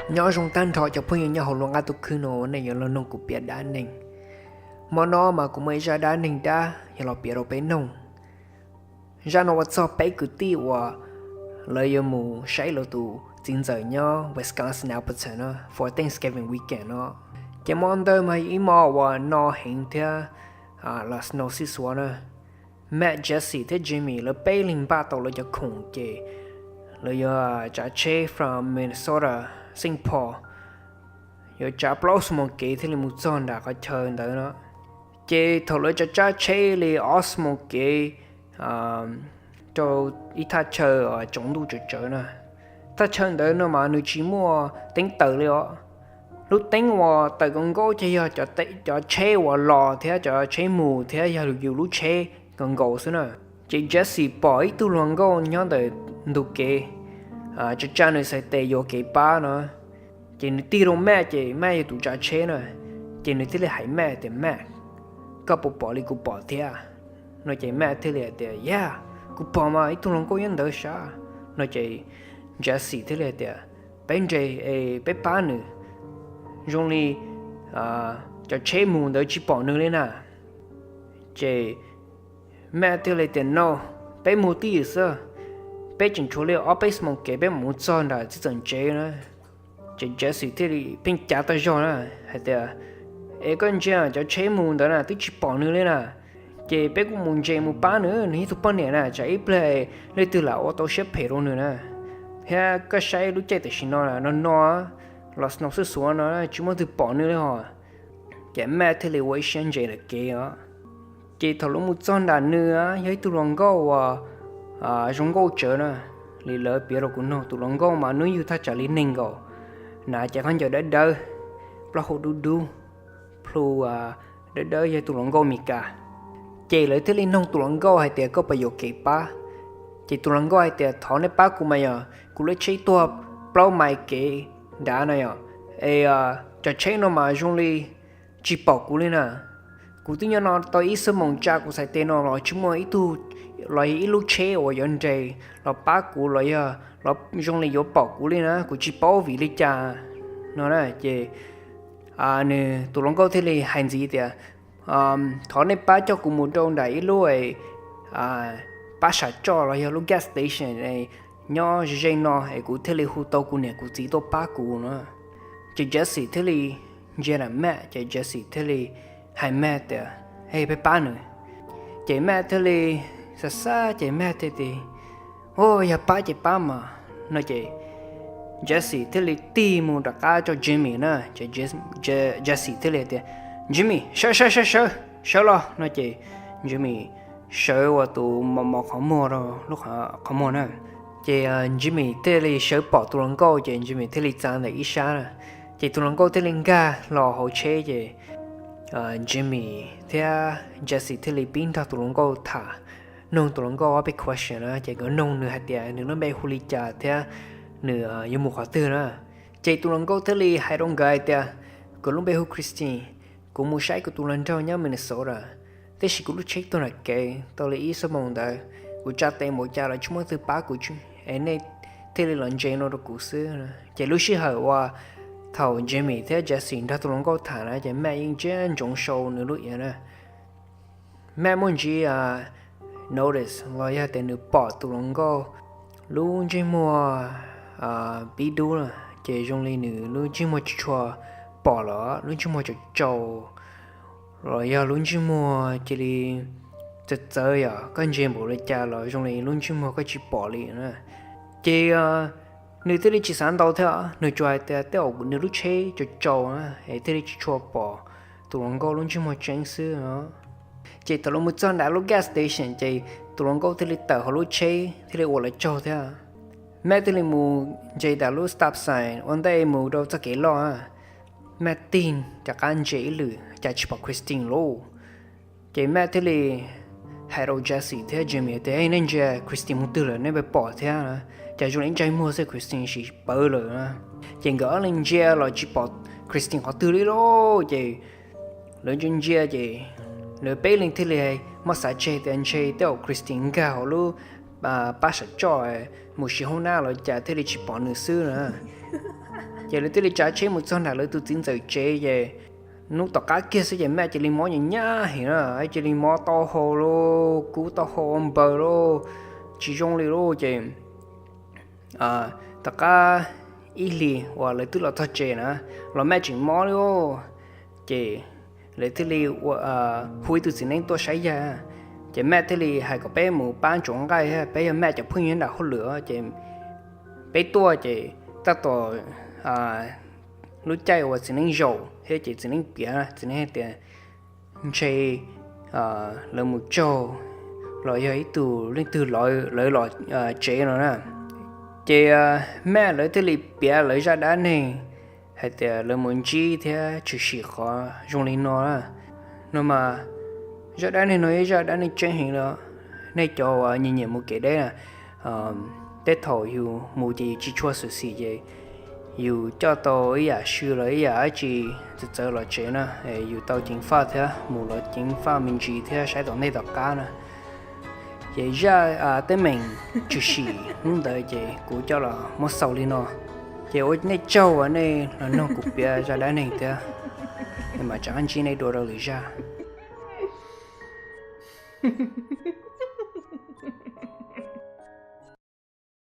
Nyob zoo tag nrho cov phooj ywg nyob hauv lub qab ntuj khwb no, nej yuav los mloog kuv piav dab neeg. Hmo no mas kuv muaj ib zaj dab neeg dab yog los piav rau peb mloog. Zaj no ua txog peb kwv tij uas lawv yuav mus saib lawv tus txiv ntxawm nyob Wisconsin Alberton no for Thanksgiving weekend no. Ces hmo ntawd mas ib hmo uas no heev thiab los snow sib xuav na. Matt, Jesse thiab Jimmy lawv peb leeg npaj tau lawv cov khoom ces lawv yuav tsav tsheb from Minnesota, Saint Paul, yuav tsav plaub xuab moos kev thiaj li mus txog nram qhov chaw ntawd no. Ces thaum lawv tsav tsav tsheb li ob xuab moos kev rau ib thaj chaw tsaus ntuj tsawv tsawv na. Thaj chaw ntawd no mas nws tsis muaj teeb taws li os. Lub teeb uas taws kawg nkaus ces yog cov tsheb uas los thiab cov tsheb mus thiab yog yus lub tsheb kawg nkaus xwb na. Ces Jesse pom ib tug hluas nkauj nyob ntawm ntug kev tsa tsa nws xais tes yuav kev pab no. Ces nws tig rau Matt ces Matt yog tus tsav tsheb na. Ces nws thiaj li hais Matt tias, Matt, koj puas pom li kuv pom thiab? No ces Matt thiaj li hais tias, Yeah, kuv pom mas ib tug hluas nkauj nyob ntawd sav. No ces Jesse thiaj li hais tias, Peb nres es peb pab nws, zoo li cov tsheb mus ntawd tsis pom nws li na. Ces Matt thiaj li tias, No, peb mus tib yam xwb, peb tseem tshuav li ob peb xuab moos kev peb mam mus txog nram txiv txawm tsev na. Ces Jesse thiaj li pheej cav tag zog na hais tias, Es koj ntsia cov tsheb mus ntawd na twb tsis pom nws li na. Ces peb kuj mus ntses mus pab nws, nws ib tug poj niam na, tsam ib pliag leej twg lam ua tau siab phem rau nws na. Thiab koj saib lub caij tam sim no no no los snow sib xuav no tsis muaj twg pom nws li hos. Ces Matt thiaj li ua ib siab ntses lawm kev os. Ces thaum lawv mus txog nram nws yog ib tug hluas nkauj uas zoo nkauj tsawv na. Li lawv piav rau kuv mloog, tus hluas nkauj mas hnub yug thaj tsam li nees nkaum, hnav cev khaub ncaws dawb dawb, plaub hau dub dub, plhu dawb dawb, yog tus hluas nkauj Mes Kas. Ces lawv thiaj li noog tus hluas nkauj hais tias, Koj puas yuam kev pab? Ces tus hluas nkauj hais tias, Thov nej pab kuv mas yog kuv lub tsheb tuag plaub mais kev nrad no yom, es cov tsheb no mas zoo li tsis pom kuv li na. Kuv twb nyob no tau ib xuab moos tsa kuv xais tes no los tsis muaj ib tug los yog ib lub tsheb uas yuav nres los pab kuv los yog zoo li yuav pom kuv li na, kuv tsis paub vim li cas no na. Ces nws tus hluas nkauj thiaj li hais ntxiv tias, Thov nej pab coj kuv mus rau nram ib lub pab sam tsoj los yog lub gas station nyob ze ze no es kuv thiaj li hu tau kuv niam kuv txiv tuaj pab kuv no. Ces Jesse thiaj li ntsia nram Matt ces Jesse thiaj li hais Matt tias, Hej, peb pab nws. Ces Matt thiaj li xav xav ces Matt thiaj tias, Ua, yog pab ces pab mas. No ces Jesse thiaj li tig mus rov qab rau Jimmy na. Ces Jesse thiaj li tias, Jimmy, sawv sawv sawv sawv sawv los. No ces Jimmy sawv ua tus mos mos qhov muag rau lub qhov muag na. Ces Jimmy thiaj li sawv pom tus hluas nkauj ces Jimmy thiaj li txav ntawm ib sab na. Ces tus hluas nkauj thiaj li nkag los hauv tsheb ces Jimmy thiab Jesse thiaj li pib nrog tus hluas nkauj tham, noog tus hluas nkauj ob peb question na. Ces nkawd noog nws hais tias nws lub npe hu li cas thiab nws yuav mus qhov twg na. Ces tus hluas nkauj thiaj li hais rau nkawd hais tias, Kuv lub npe hu Christine, kuv mus saib kuv tus hluas nraug nyob Minnesota, tiam sis kuv lub tsheb tuag nram kev tau li ib xuab moos ntawd, kuv tsa tes npaum cas los tsis muaj twg pab kuv, es nej thiaj li los ntse no rau kuv xwb. Ces lub sij hawm uas thaum Jimmy thiab Jesse nrog tus hluas nkauj tham na ces Matt yeej ntsia ntsoov sau nws lub iav na. Matt muaj ntsis notice los yog tias nws pom tus hluas nkauj lub ntsej muag pib dub na, ces zoo li nws lub ntsej muag tsis tshua pom lawm, lub ntsej muag tsaus tsaus los yog lub ntsej muag cia li txawv txawv, yog koj ntsia npaum li cas los zoo li lub ntsej muag koj tsis pom li na. Ces nws thiaj li tsis xav ntau thiab, nws tsuas hais tias tej zaum nws lub tsheb tsaus tsaus na es thiaj li tsis tshua pom tus hluas nkauj lub ntsej muag tseeb xwb. Ces thaum lawv mus txog nram lub gas station ces tus hluas nkauj thiaj li tawm hauv lub tsheb thiaj li ua lawv tsaug thiab. Matt thiaj li mus ntsia nram lub stop sign ua ntej mus rau txoj kev loj. Matt tig rov qab ntsia ib lwm cas tsis pom Christine lauj. Ces Matt thiaj li hais rau Jesse thiab Jimmy tias, Nej ntsia Christine mus twg lawm, nej puas pom thiab? Cas zoo li ntsej muag xwb Christine sim pawv lawm. Ces nkawd ob leeg ntsia los tsis pom Christine qhov twg li lauj. Ces lawv ntsia ntsia ces lawv peb leeg thiaj li muab xav tseg tias ntshe tej zaum Christine nkag hauv lub pab sam tsoj mus siv hoob nab los cas thiaj li tsis pom nws xwb na. Ces lawv thiaj li tsav tsheb mus txog nram lawv tus txiv ntxawm tsev ces hnub tom qab kiag xwb ces Maj cia li mob nyuaj nyab heev na, cia li mob taub hau lauj, kub taub hau ua npaws lauj, tsis zoo li lauj. Ces tom qab ib hlis uas lawv twb los txog tsev na, los Maj tseem mob li. Ces lawv thiaj li hu ib tug txiv neeb tuaj saib yawg. Ces Maj thiaj li hais kom peb mus pab ntsuav nqaij, peb yog Maj cov phooj ywg nram hauj lwm ces peb tuaj ces tab tom lub caij uas txiv neeb zaum thiab ces txiv neeb piav, txiv neeb hais tias ntshe lawv mus tsaug los yog ib tug leej twg lawv los tsev no na. Ces Maj lawv thiaj li piav lawv zaj dab neeg hais tias lawv mus ntsib thiab tshwm sim qhov zoo li no na. No mas zaj dab neeg no yog zaj dab neeg tseeb heev li. Nej cov uas nyiam nyiam mus kev deb na, tej thaum yus mus ces yus tsis tshua xyuam xim ces yus coj tau ib yam sw los ib yam dab tsi txawv txawv los tsev na, yus tau ceev faj thiab mus los ceev faj me ntsis thiab saib tom ntej tom qab na. Ces zaj teeb meem tshwm sim hnub ntawd ces kuv coj los muab xaus li no. Ces ua nej tsaug uas nej los noog kuv piav zaj dab neeg thiab, mam rov qab ntsib nej dua rau lwm zaj.